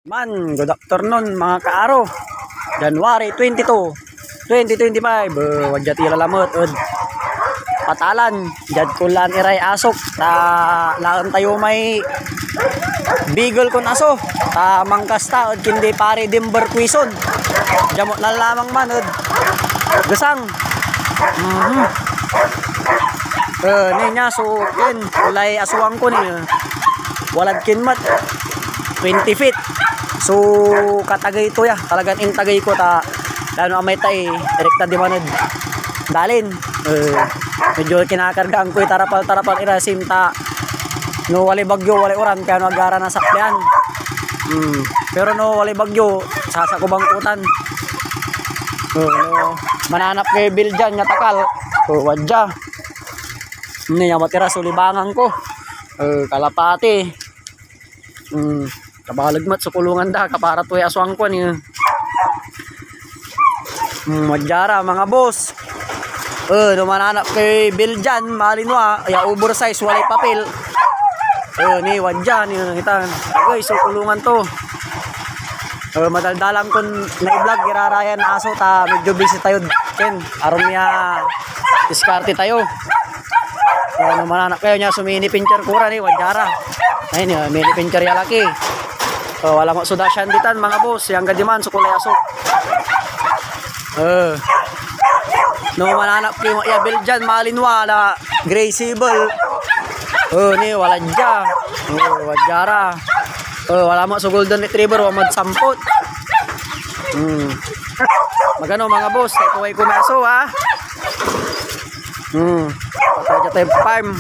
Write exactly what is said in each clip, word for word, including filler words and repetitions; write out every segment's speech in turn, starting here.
Man, good afternoon, mga kaaro. January twenty-two, twenty twenty-five. Eh, wadya ti lalamet ed patalan. Diad kulaan iray asok. Ta laen tayo may bigel kon aso. Ta mangkasta ed kindi pari Dimber Quizon. Diamot na lamang man ed gesang. Mhm. Eh, ni nia so, ken, walay aswang ko ni, eh. Walad kin met, twenty feet. So, katagey to ya. Talagan intagey ko ta, lalo amay tay, direkta diman ed dalin. Eh, medyo kinakargaan ko itarapal-tarapal ira, sim ta, no walay bagyo, walay uran, piano agara na saklian. Hmm. Pero no walay bagyo, sasakuban ko tan. Eh, no mananap kay Bill dian, ya takal. So, wadya. Ni, ya matira so libangan ko. Eh, kalapati. Hmm, kabaleg met so kulungan da, kapara to ya aswang ko ni. Hmm, wadya ra, mga boss. Eh, no mananap kay Bill dian, malinwa, ya oversize, walay papel. Eh, ni, wadya, ni, kita. Agay, so kulungan to. Eh, madaldalan kon naiblog, irarayan aso, ta medyo busy tayo. Ken, arum ya diskarte tayo. So, no mananap kayo nia, so mini pincher ko ra ni, wadya ra. Ayun, eh, mini pincher ya laki. So, wala mo so dasyan ditan, mga boss. Yang gadiman, so kulay aso. Eh. No mananap kayo ya Bill dian, malinwa, la gray sable. Eh, ni, wala dia. Eh, wadya ra. Eh, wala mo so golden retriever, wala mo sampot. Hmm. Magano, mga boss, tayo ko may aso, ha? Hmm. Pataja tayo farm.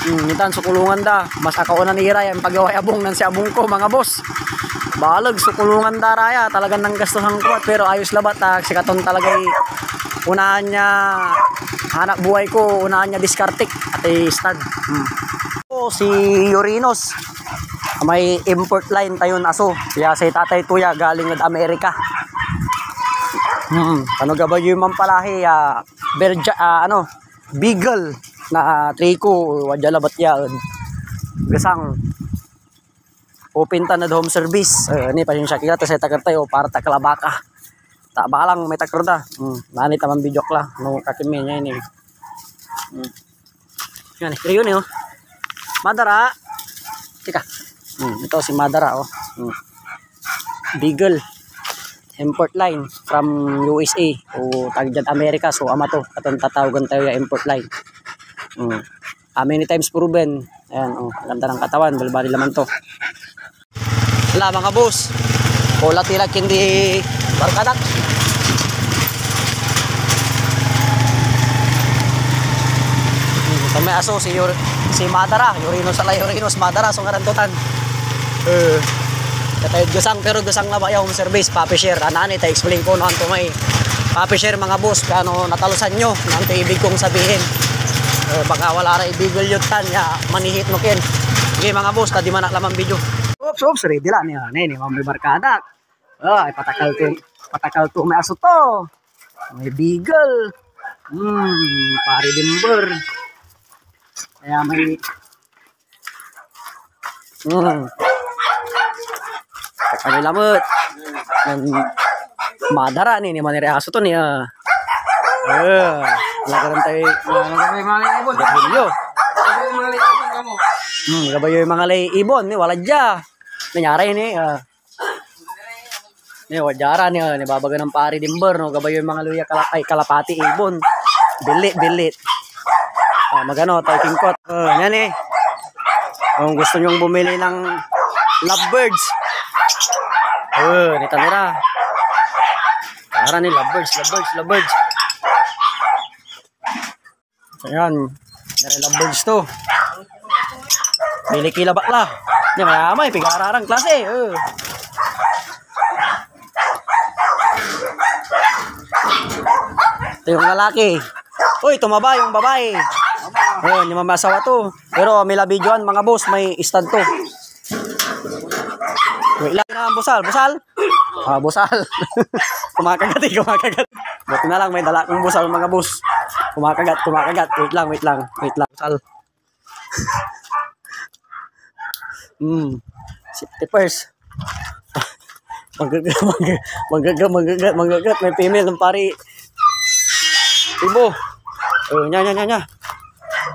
Hmm, itan so kulungan da. Mas akaunan ira yan pagaway abong nan si abong ko, mga boss. Baleg so kulungan da raya, talagan nanggastosan ko, pero ayos labat, ah, sikaton talagay unaan ya hanap buhay ko, unaan ya diskartik, ati stad. Hmm. O, si Urinos, may import line tayon aso. Ya say tatay to ya, galing ed Amerika. Hmm, ano gabay yung mampalahi, ah, Belgia, ah, ano, Beagle na Trico, wadya labat ya, ed Gesang. Open tan ed home service. Eh, ni, pasensya ki la, ta say takar tayo, para ta kalabaka. Ta balang may takar da. Hmm, nanit naman video la. No, kakin mi, nia, ni. Hmm. Yan, eh. Yun, eh, oh. Madara. Teka. Hmm, ito si Madara, oh. Hmm. Beagle. Import line from U S A. O, tag diad Amerika. So, ama to. Katon tatawagan tayo ya import line. Hmm. Ah, many times proven. Ayan, oh. Ganda ng katawan. Balbali naman to. Wala, mga boss. Wala tila kindi barkadak. Hmm, may aso, si Yor-, si Madara, Yorinos ala, Yorinos, Madara, so ngaran to tan. Eh, katayod Gesang, pero Gesang labat ya home service, papi share. Anani, ta explain ko no anto may papi share, mga boss, kano natalusan nyo, no anto ibig kong sabihin. Eh, baka wala ra ibigel yun tan, ya, manihit no ken. Sige, mga boss, ta di man ak laman video. Oops, oops, ready la. Ni, ni, ni, may barkada. Ay, patakal to, patakal to, may aso to. May beagle. Hmm, pari Denver. Kaya may, hmm. Patakal lamet. Yan, madara ni, ni maniri aso to ni, ah. Eh, lagaran tayo, ah, May mga ibon. Berhilyo. May mga ibon kamo. Hmm, gabay yung mga lay ibon, ni, wala dya. Nangyari ni, ah. Ni, wadya ra ni, ah, nibabaga ng pari Denver, no? Gabay yung mga luya, kala-, ay, kalapati, ibon. Bilit, bilit. Ah, magano, tayo kingkot. Oh, yan eh. Kung gusto nyong bumili ng lovebirds. Oh, nita nira. Tara ni, lovebirds, lovebirds, lovebirds. Ayan. Yan ang lovebirds to. Pili ki labat la. Yan, mayamay, pigararang klase. Oh. Ito yung lalaki. Uy, tumaba yung babae. Ayun, yung mga asawa to. Pero may labidyoan, mga boss, may stand to. Wait lang, kailangan busal. Busal? Ah, busal. Kumakagat eh, kumakagat. Buti na lang, may dala akong busal, mga boss. Kumakagat, kumakagat. Wait lang, wait lang. Wait lang. Busal. Hmm. Safety first. Manggagat, manggagat, manggagat, manggagat, manggagat. May female ng pari. Ibo. Oh, nya, nya, nya, nya.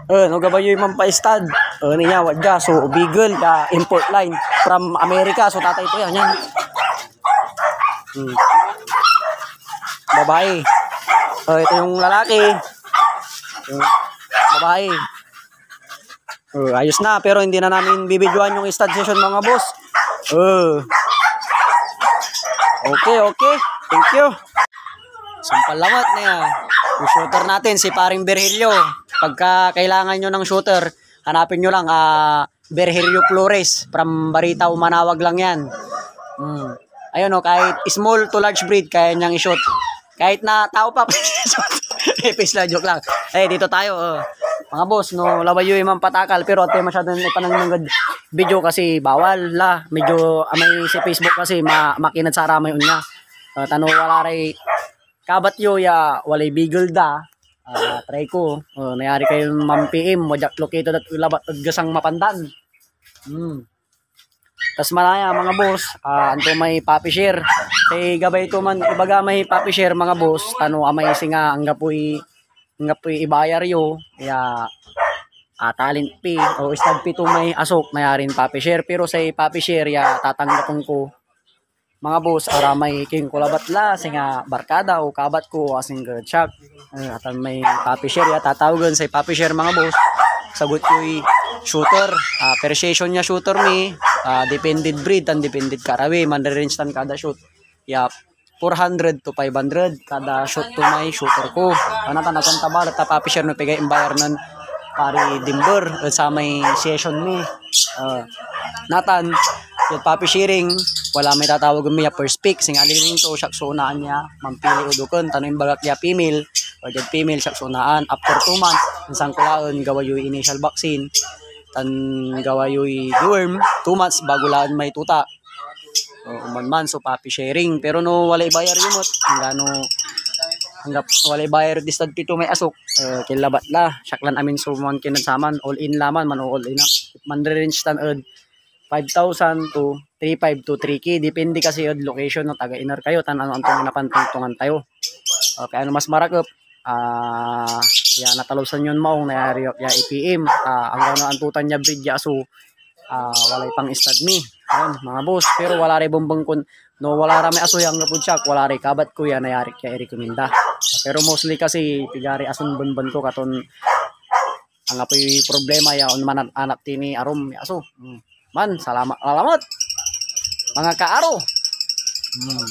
Oh, no, gabay yoy manpaistad. Oh, niya, wadya. So, beagle, ah, import line from America. So, tatay ko yan, yan. Hmm. Babae. Oh, ito yung lalaki. Hmm. Babae. Oh, ayos na, pero hindi na namin bibidyoan yung stud session, mga boss. Oh. Okay, okay. Thank you. Sumpal lamat na yan. Yung shooter natin, si paring Virgilio. Pagka kailangan nyo ng shooter, hanapin nyo lang, ah, Virgilio Flores from Barita, Manawag lang yan. Hmm. Ayun, oh, kahit small to large breed, kaya niyang i-shoot. Kahit na tao pa, i-face lang, joke lang. Eh, dito tayo, oh. Mga boss, no, labay yoy manpatakal, pero ante masyadong ipanangnangad video kasi bawal la. Medyo, amay si Facebook kasi ma-, makinad saramay onya. Ah, ta no wala ray kabat yo ya walay beagle da, ah, try ko. Oh, nayari kayon man-P M, wadya ak located et labat ed Gasang Mapandan. Hmm. Tas manaya, mga boss, ah, anto may puppy share. Say gabay to man, ibaga may puppy share, mga boss, ta no amay singa anggapoy, anggapoy ibayar yo, ya, ah, talent fee o stud fee to may asok, nayarin puppy share. Pero say puppy share ya tatanggapen ko, mga boss, aramay king ko labat la, singa barkada o kabat ko, asingger siak. Eh, atan may puppy share ya tatawagen, say puppy share, mga boss. Sagot yoy shooter, ah, Persian ya shooter mi, ah, depended breed tan depended karawi, manre-range tan kada shoot. Ya, four hundred to five hundred kada shoot to may shooter ko. Ano, tan agko ontabar ta puppy share no pigay imbayar nen pari Dimber et samay session mi. Ah, natan, ya puppy sharing, wala may tatawag mi ya first pick, singa liling to, siak so unaan ya manpili o duken, ta no imbagak ya female, o diad female, siak so unaan. After two months, insan ko laen, gawa yoy initial vaccine, tan gawa yoy deworm, two months bago laen may tuta. O, man man so puppy sharing. Pero no walay bayar yo met, anggano, anggap walay bayar di stud fee to may asok, eh, kinlabat la. Siak lan amin so mankinad saman, all in la man, man-all in ak. Manre-range tan ed five thousand to three five to three K. Depende kasi ed location no taga iner kayo, tan ano anto may napantungtungan tayo. Okay, ano mas marakep? Ah, ya, natalusan yon maong, nayari ya I P M. Ah, anggano antotan ya breed ya aso, ah, walay pang-stud mi. Ayan, mga boss. Pero wala ray bembeng kon, no, wala ra may aso ya anggapod siak, wala ray kabat ko ya nayari ya irekomenda. Pero mostly kasi, pigari ason benben ko, katon anggapoy problema ya on mananap ti ni arum ya aso. Hmm. Man, salamat, salamat. Mga kaaro. Hmm.